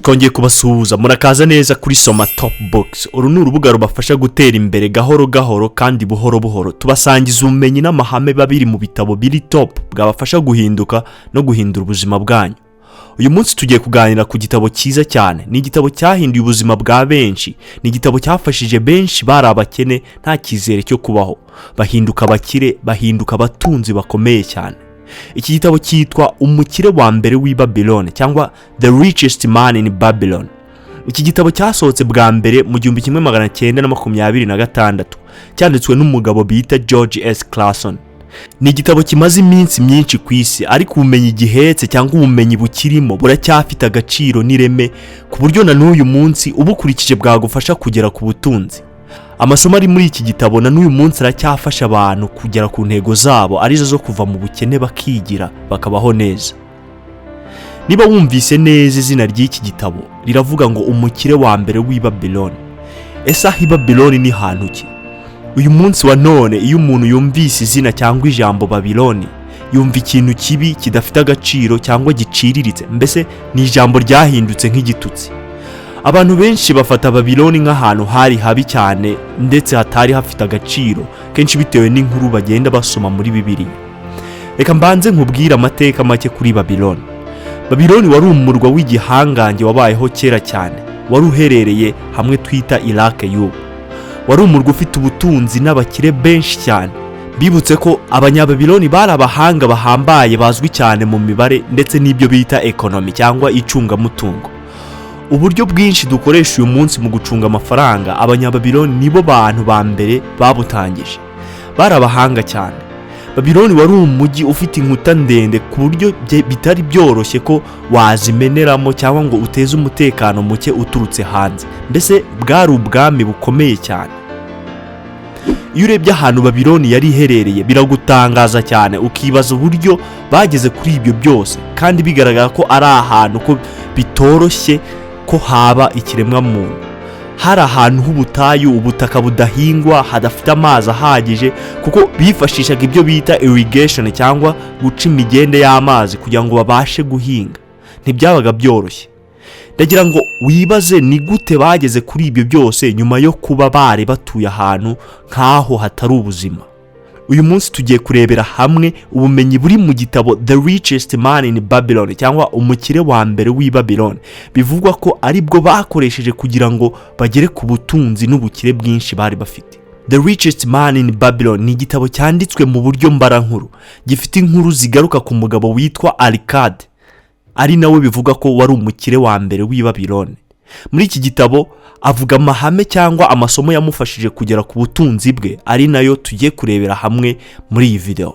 Twongeye kubasuhuza, murakaza neza kuri Soma Top Books. Uru ni urubuga rubafasha gutera imbere gahoro gahoro kandi buhoro buhoro. Tubasangiza ubumenyi n'amahame biba biri mu bitabo biri top bwabafasha guhinduka no guhindura ubuzima bwanyu. Uyu munsi tugiye kuganira ku gitabo cyiza cyane. Ni igitabo cyahinduye ubuzima bwa benshi, ni igitabo cyafashije benshi bari abakene, nta cyizere cyo kubaho, bahinduka abakire, bahinduka abatunzi bakomeye cyane. Iki gitabo cyitwa Umukire wa mbere w'i Babylon cyangwa The Richest Man in Babylon. Iki gitabo cyasohotse bwa mbere mu 1926, cyanditswe n'umugabo bita George S. Clason. Ni igitabo kimaze iminsi myinshi ku isi, ariko ubumenyi gihetse cyangwa ubumenyi bukirimo buracyafite agaciro n'ireme, ku buryo na n'uyu munsi ubukurikije bwagufasha kugera ku butunzi. Amasomo ari muri iki gitabo na n'uyu munsi aracyafasha abantu kugera ku ntego zabo, arizo zo kuva mu bukene, bakigira, bakabaho neza. Niba wumvise neza, izina ry'iki gitabo riravuga ngo Umukire wa mbere w'i Babylon. Ese aho i Babylon ni hantu ki? Uyu munsi wa none, iyo umuntu yumvise izina cyangwa ijambo Babiloni, yumva ikintu kibi, kidafite agaciro cyangwa giciriritse. Mbese ni ijambo ryahindutse nk'igitutsi. Abantu benshi bafata Babiloni nk'ahantu hari habi cyane, ndetse hatari hafite agaciro kenshi, bitewe n'inkuru bagenda basoma muri Bibiliya. Reka mbanze nkubwire amateka make kuri Babiloni. Babiloni wari umurwa w'igihangange wabayeho kera cyane, wari uherereye hamwe twita Irake y'ubu. Wari umurwa ufite ubutunzi n'abakire benshi cyane. Bibutse ko Abanyababiloni bari abahanga bahambaye, bazwi cyane mu mibare ndetse n'ibyo bita economy cyangwa icungamutungo. Uburyo bwinshi dukoresha uyu munsi mu gucunga amafaranga, Abanyababiloni nibo bantu ba mbere babutangije. Bari abahanga cyane. Babiloni wari umujyi ufite inkuta ndende, ku buryo bitari byoroshye ko wazimeneramo cyangwa ngo uteze umutekano muke uturutse hanze. Mbese bwari ubwami bukomeye cyane. Iyo urebye ahantu Babiloni yari iherereye, biragutangaza cyane, ukibaza uburyo bageze kuri ibyo byose, kandi bigaragara ko ari ahantu ko bitoroshye ko haba ikiremwamuntu. Hari ahantu h'ubutayu, ubutaka budahingwa, hadafite amazi ahagije, kuko bifashishaga ibyo bita irrigation cyangwa guca imigende y'amazi kugira ngo babashe guhinga. Ntibyabaga byoroshye. Ndagira ngo wibaze, ni gute bageze kuri ibyo byose nyuma yo kuba bari batuye ahantu nk'aho hatari ubuzima? Uyu munsi tugiye kurebera hamwe ubumenyi buri mu gitabo The Richest Man in Babylon cyangwa Umukire wa mbere w'i Babylon, bivugwa ko aribwo bakoresheje kugira ngo bagere ku butunzi n'ubukire bwinshi bari bafite. The Richest Man in Babylon ni igitabo cyanditswe mu buryo mbarankuru, gifite inkuru zigaruka ku mugabo witwa Arkad, ari nawe bivuga ko wari umukire wa mbere w'i Babylon. Muri iki gitabo avuga amahame cyangwa amasomo yamufashije kugera ku butunzi bwe, ari nayo tugiye kurebera hamwe muri iyi video.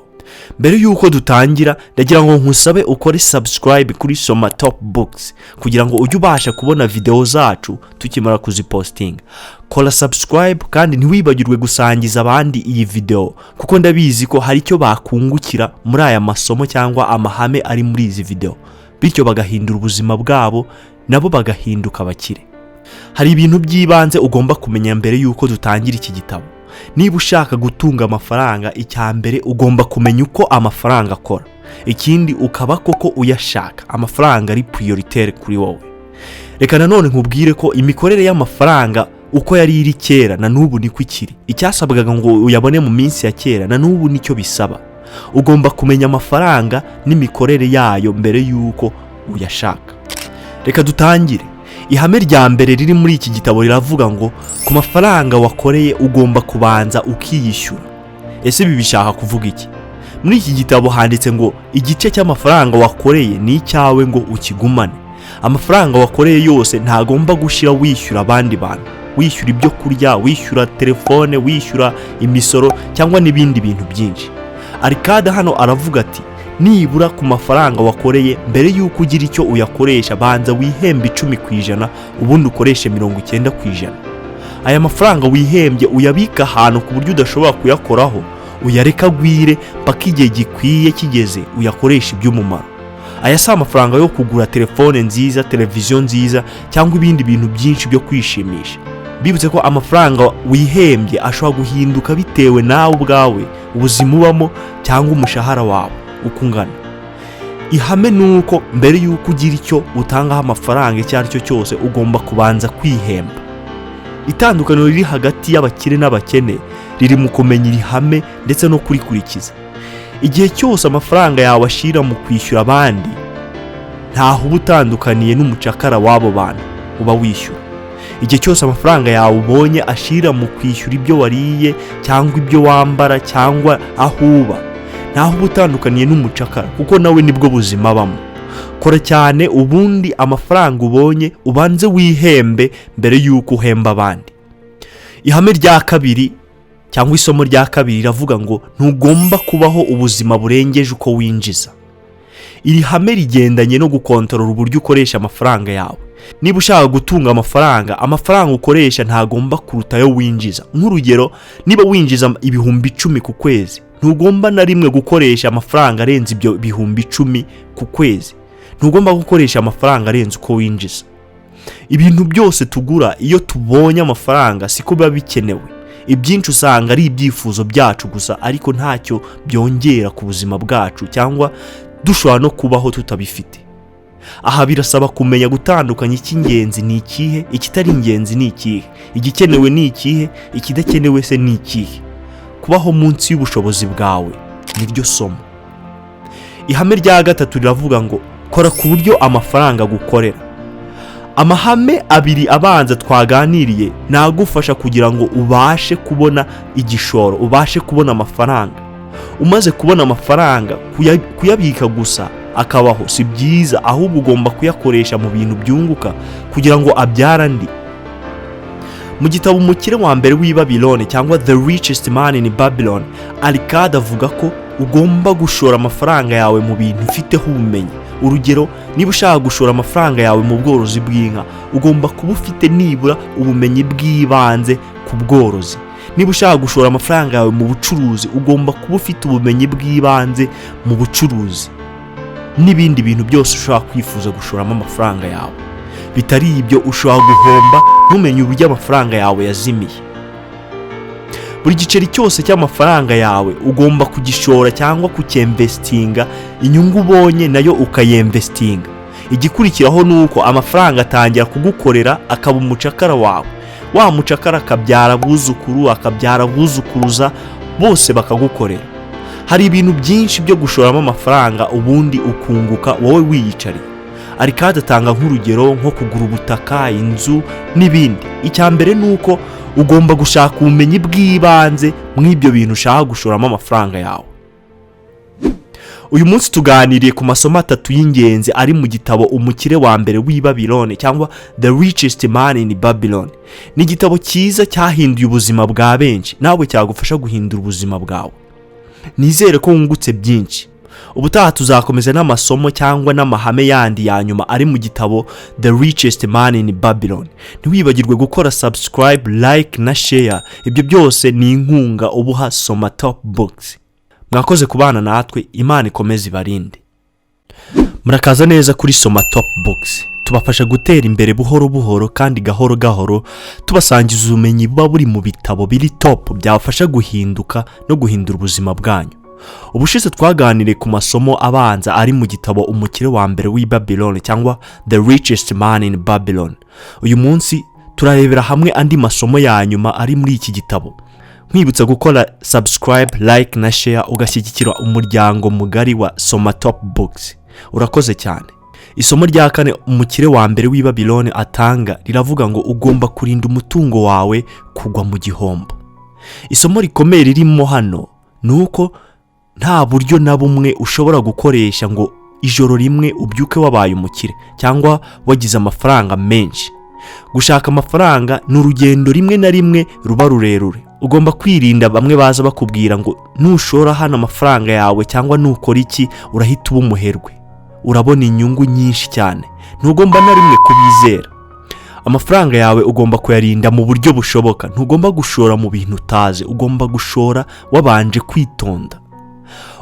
Mbere y'uko dutangira, ndagira ngo nkusabe ukore subscribe kuri Soma Top Books kugira ngo ujye ubasha kubona video zacu tukimara kuzipostinga. Kora subscribe kandi ntiwibagirwe gusangiza abandi iyi video, kuko ndabizi ko hari icyo bakungukira muri aya masomo cyangwa amahame ari muri izi video, bityo bagahindura ubuzima bwabo, nabo bagahinduka abakire. Hari ibintu by'ibanze ugomba kumenya mbere y'uko dutangira iki gitabo. Niba ushaka gutunga amafaranga, icya mbere ugomba kumenya uko amafaranga akora. Ikindi, ukaba koko uyashaka, amafaranga ari prioritaire kuri wowe. Reka nanone nkubwire ko imikorere y'amafaranga uko yari iri kera, na n'ubu niko ikiri. Icyasabwaga ngo uyabone mu minsi ya kera, na n'ubu nicyo bisaba. Ugomba kumenya amafaranga n'imikorere yayo mbere y'uko uyashaka. Reka dutangire. Ihame rya mbere riri muri iki gitabo riravuga ngo ku mafaranga wakoreye ugomba kubanza ukiyishyura. Ese ibi bishaka kuvuga iki? Muri iki gitabo handitse ngo igice cy'amafaranga wakoreye ni icyawe ngo ukigumane. Amafaranga wakoreye yose ntagomba gushyira wishyura abandi bantu, wishyura ibyo kurya, wishyura telefone, wishyura imisoro cyangwa n'ibindi bintu byinshi. Arkad hano aravuga ati nibura ku mafaranga wakoreye, mbere y'uko ugira icyo uyakoresha, banza wihembe 10%, ubundi ukoreshe 90%. Aya mafaranga wihembye uyabika ahantu ku buryo udashobora kuyakoraho, uyareka agwire mpaka igihe gikwiye kigeze, uyakoresha iby'umumaro. Aya si amafaranga yo kugura telefone nziza, televiziyo nziza cyangwa ibindi bintu byinshi byo kwishimisha. Bibutse ko amafaranga wihembye ashobora guhinduka bitewe nawe ubwawe, ubuzima ubamo cyangwa umushahara wawe uko ungana. Ihame ni uko mbere y'uko ugira icyo utangaho amafaranga icyo ari cyo cyose, ugomba kubanza kwihemba. Itandukaniro riri hagati y'abakire n'abakene riri mu kumenya iri hame ndetse no kurikurikiza. Igihe cyose amafaranga yawe ashira mu kwishyura abandi, ntaho uba utandukaniye n'umucakara w'abo bantu uba wishyura. Igihe cyose amafaranga yawe ubonye ashira mu kwishyura ibyo wariye cyangwa ibyo wambara cyangwa aho uba, ntaho uba utandukaniye n'umucakara, kuko nawe nibwo buzima abamo. Kora cyane, ubundi amafaranga ubonye ubanze wihembe mbere y'uko uhemba abandi. Ihame rya kabiri cyangwa isomo rya kabiri riravuga ngo ntugomba kubaho ubuzima burengeje uko winjiza. Iri hame rigendanye no gukontorora uburyo ukoresha amafaranga yawe. Niba ushaka gutunga amafaranga, amafaranga ukoresha ntagomba kuruta ayo winjiza. Nk'urugero, niba winjiza 10,000 ku kwezi, ntugomba na rimwe gukoresha amafaranga arenze ibyo 10,000 ku kwezi. Ntugomba gukoresha amafaranga arenze uko winjiza. Ibintu byose tugura iyo tubonye amafaranga siko biba bikenewe. Ibyinshi usanga ari ibyifuzo byacu gusa, ariko ntacyo byongera ku buzima bwacu, cyangwa dushobora no kubaho tutabifite. Aha birasaba kumenya gutandukanya icy'ingenzi ni ikihe, ikitari ingenzi ni ikihe, igikenewe ni ikihe, ikidakenewe se ni ikihe. Kubaho munsi y'ubushobozi bwawe niryo somo. Ihame rya gatatu riravuga ngo kora ku buryo amafaranga agukorera. Amahame abiri abanza twaganiriye nagufasha kugira ngo ubashe kubona igishoro, ubashe kubona amafaranga. Umaze kubona amafaranga, kuyabika gusa akabaho si byiza, ahubwo ugomba kuyakoresha mu bintu byunguka kugira ngo abyare andi. Mu gitabo Umukire wa mbere w'i Babylone cyangwa The Richest Man in Babylon, Arkad avuga ko ugomba gushora amafaranga yawe mu bintu ufiteho ubumenyi. Urugero, niba ushaka gushora amafaranga yawe mu bworozi bw'inka, ugomba kuba ufite nibura ubumenyi bw'ibanze ku bworozi. Niba ushaka gushora amafaranga yawe mu bucuruzi, ugomba kuba ufite ubumenyi bw'ibanze mu bucuruzi n'ibindi bintu byose ushobora kwifuza gushoramo amafaranga yawe. Bitari ibyo, ushobora guhomba ntumenye uburyo amafaranga yawe yazimiye. Buri giceri cyose cy'amafaranga yawe ugomba kugishora cyangwa kucyinvestinga, inyungu ubonye nayo ukayinvestinga. Igikurikiraho ni uko amafaranga atangira kugukorera, akaba umucakara wawe. Wa mucakara akabyara abuzukuru, akabyara abuzukuruza, bose bakagukorera. Hari ibintu byinshi byo gushoramo amafaranga ubundi ukunguka wowe wiyicariye. Arkad atanga nk'urugero nko kugura ubutaka, inzu n'ibindi. Icya mbere ni uko ugomba gushaka ubumenyi bw'ibanze mw'ibyo bintu ushaka gushoramo amafaranga yawe. Uyu munsi tuganiriye ku masomo atatu y'ingenzi ari mu gitabo Umukire wa mbere w'i Babylone cyangwa The Richest Man in Babylon. Ni igitabo cyiza cyahinduye ubuzima bwa benshi, nawe cyagufasha guhindura ubuzima bwawe. Nizere ko wungutse byinshi. Ubutaha tuzakomeza n'amasomo cyangwa n'amahame yandi ya nyuma ari mu gitabo The Richest Man in Babylon. Ntiwibagirwe gukora subscribe, like na share. Ibyo byose ni inkunga ubuha Soma Top Books. Mwakoze kubana natwe, Imana ikomeze ibarinde. Murakaza neza kuri Soma Top Books. Tubafasha gutera imbere buhoro buhoro kandi gahoro gahoro, tubasangiza ubumenyi buba buri mu bitabo biri top byabafasha guhinduka no guhindura ubuzima bwanyu. Ubushize twaganiriye ku masomo abanza ari mu gitabo Umukire wa mbere w'i Babylon cyangwa The Richest Man in Babylon. Uyu munsi turarebera hamwe andi masomo ya nyuma ari muri iki gitabo. Nkwibutsa gukora subscribe, like na share, ugashyigikira umuryango mugari wa Soma Top Books. Urakoze cyane. Isomo rya kane umukire wa mbere w'i Babylon atanga riravuga ngo ugomba kurinda umutungo wawe kugwa mu gihombo. Isomo rikomeye ririmo hano ni uko nta buryo na bumwe ushobora gukoresha ngo ijoro rimwe ubyuke wabaye umukire cyangwa wagize amafaranga menshi. Gushaka amafaranga ni urugendo rimwe na rimwe ruba rurerure. Ugomba kwirinda bamwe baza bakubwira ngo nushora hano amafaranga yawe cyangwa nukora iki urahita uba umuherwe, urabona inyungu nyinshi cyane. Ntugomba na rimwe kubizera. Amafaranga yawe ugomba kuyarinda mu buryo bushoboka. Ntugomba gushora mu bintu utazi. Ugomba gushora wabanje kwitonda,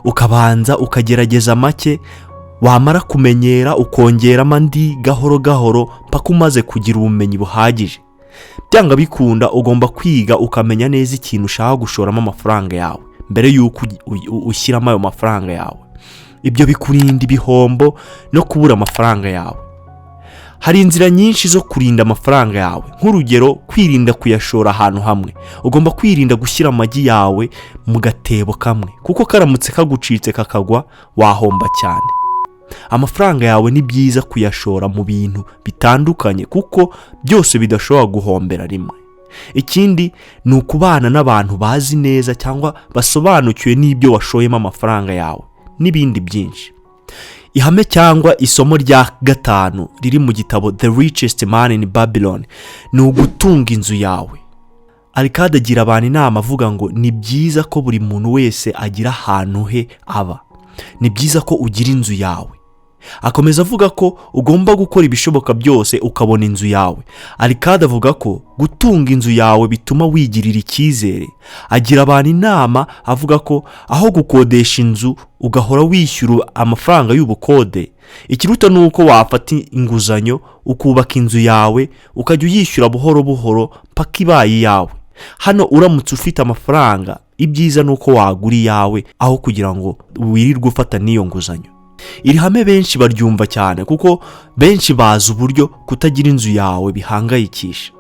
ukabanza ukagerageza make, wamara kumenyera ukongeramo andi gahoro gahoro mpaka umaze kugira ubumenyi buhagije. Byanga bikunda ugomba kwiga ukamenya neza ikintu ushaka gushoramo amafaranga yawe mbere y'uko ushyiramo ayo mafaranga yawe. Ibyo bikurinda ibihombo no kubura amafaranga yawe. Hari inzira nyinshi zo kurinda amafaranga yawe, nk'urugero kwirinda kuyashora ahantu hamwe. Ugomba kwirinda gushyira amagi yawe mu gatebo kamwe, kuko karamutse kagucitse kakagwa wahomba cyane. Amafaranga yawe ni byiza kuyashora mu bintu bitandukanye, kuko byose bidashobora guhombera rimwe. Ikindi ni ukubana n'abantu bazi neza cyangwa basobanukiwe n'ibyo washoyemo amafaranga yawe, n'ibindi byinshi. Ihame cyangwa isomo rya gatanu riri mu gitabo The Richest Man in Babylon ni ugutunga inzu yawe. Arkad agira abantu inama avuga ngo ni byiza ko buri muntu wese agira ahantu he aba, ni byiza ko ugira inzu yawe. Akomeza avuga ko ugomba gukora ibishoboka byose ukabona inzu yawe. Arkad avuga ko gutunga inzu yawe bituma wigirira icyizere. Agira abantu inama avuga ko aho gukodesha inzu ugahora wishyura amafaranga y'ubukode, ikiruta ni uko wafata inguzanyo ukubaka inzu yawe, ukajya uyishyura buhoro buhoro mpaka ibaye iyawe. Hano uramutse ufite amafaranga, ibyiza ni uko wagura iyawe aho kugira ngo wirirwe ufata n'iyo nguzanyo. Iri hame benshi baryumva cyane, kuko benshi bazi uburyo kutagira inzu yawe bihangayikisha.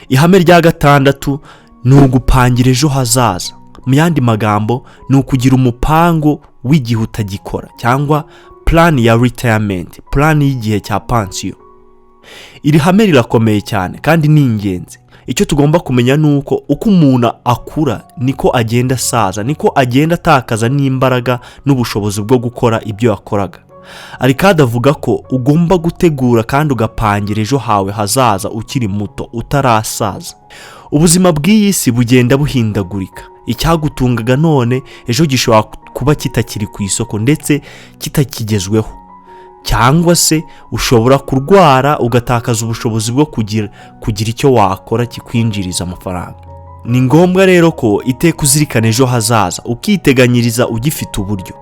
Ihame rya gatandatu ni ugupangira ejo hazaza. Mu yandi magambo, ni ukugira umupango w'igihe utagikora, cyangwa plan ya retirement, plan y'igihe cya pansiyo. Iri hame rirakomeye cyane kandi ni ingenzi. Icyo tugomba kumenya ni uko uko umuntu akura niko agenda asaza, niko agenda atakaza n'imbaraga n'ubushobozi bwo gukora ibyo yakoraga. Arkad avuga ko ugomba gutegura kandi ugapangira ejo hawe hazaza ukiri muto, utarasaza. Ubuzima bw'iyi si bugenda buhindagurika. Icyagutungaga none, ejo gishobora kuba kitakiri ku isoko, ndetse kitakigezweho, cyangwa se ushobora kurwara ugatakaza ubushobozi bwo kugira icyo wakora kikwinjiriza amafaranga. Ni ngombwa rero ko iteka uzirikana ejo hazaza, ukiteganyiriza ugifite uburyo,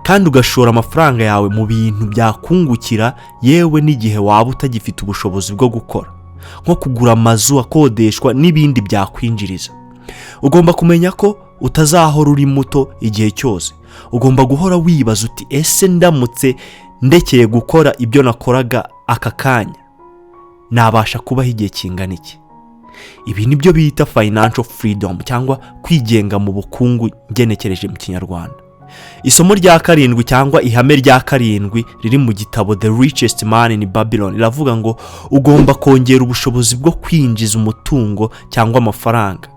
kandi ugashora amafaranga yawe mu bintu byakungukira yewe n'igihe waba utagifite ubushobozi bwo gukora, nko kugura amazu akodeshwa n'ibindi byakwinjiriza. Ugomba kumenya ko utazahora uri muto igihe cyose. Ugomba guhora wibaza uti: "Ese ndamutse ndekeye gukora ibyo nakoraga aka kanya, nabasha kubaho igihe kingana iki?" Ibi ni byo bita financial freedom, cyangwa kwigenga mu bukungu ngenekereje mu Kinyarwanda. Isomo rya karindwi cyangwa ihame rya karindwi riri mu gitabo The Richest Man in Babylon riravuga ngo ugomba kongera ubushobozi bwo kwinjiza umutungo cyangwa amafaranga.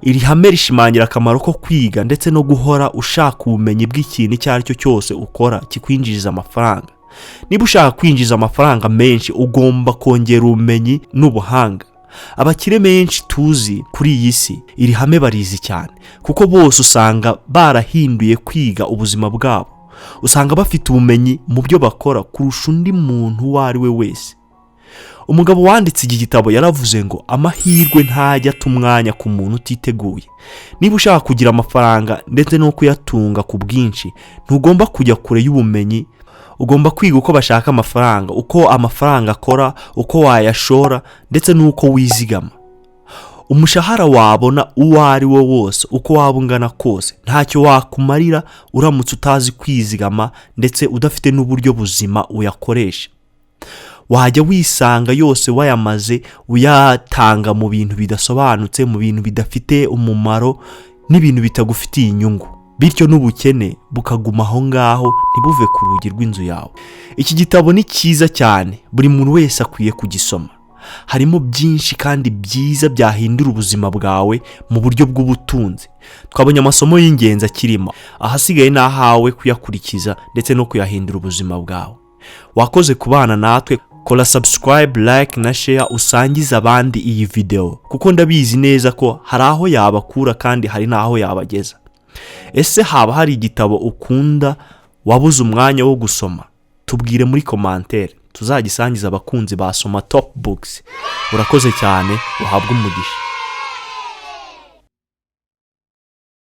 Iri hame rishimangira akamaro ko kwiga ndetse no guhora ushaka ubumenyi bw'ikintu icyo ari cyo cyose ukora kikwinjiriza amafaranga. Niba ushaka kwinjiza amafaranga menshi, ugomba kongera ubumenyi n'ubuhanga. Abakire benshi tuzi kuri iyi si iri hame barizi cyane, kuko bose usanga barahinduye kwiga ubuzima bwabo. Usanga bafite ubumenyi mu byo bakora kurusha undi muntu uwo ari we wese. Umugabo wanditse iki gitabo yaravuze ngo amahirwe ntajya ata umwanya ku muntu utiteguye. Niba ushaka kugira amafaranga ndetse no kuyatunga ku bwinshi, ntugomba kujya kure y'ubumenyi. Ugomba kwiga uko bashaka amafaranga, uko amafaranga akora, uko wayashora, ndetse n'uko wizigama. Umushahara wabona uwo ari wo wose, uko waba ungana kose, ntacyo wakumarira uramutse utazi kwizigama ndetse udafite n'uburyo buzima uyakoresha. Wajya wisanga yose wayamaze, uyatanga mu bintu bidasobanutse, mu bintu bidafite umumaro n'ibintu bitagufitiye inyungu, bityo n'ubukene bukaguma aho ngaho ntibuve ku rugi rw'inzu yawe. Iki gitabo ni cyiza cyane, buri muntu wese akwiye kugisoma. Harimo byinshi kandi byiza byahindura ubuzima bwawe mu buryo bw'ubutunzi. Twabonye amasomo y'ingenzi akirimo, ahasigaye ni ahawe kuyakurikiza ndetse no kuyahindura ubuzima bwawe. Wakoze kubana natwe. Kora subscribe, like na share, usangize abandi iyi video, kuko ndabizi neza ko hari aho yabakura kandi hari n'aho yabageza. Ese haba hari igitabo ukunda wabuze umwanya wo gusoma? Tubwire muri commentaire, tuzagisangiza abakunzi ba Soma Top Books. Urakoze cyane, uhabwe umugisha.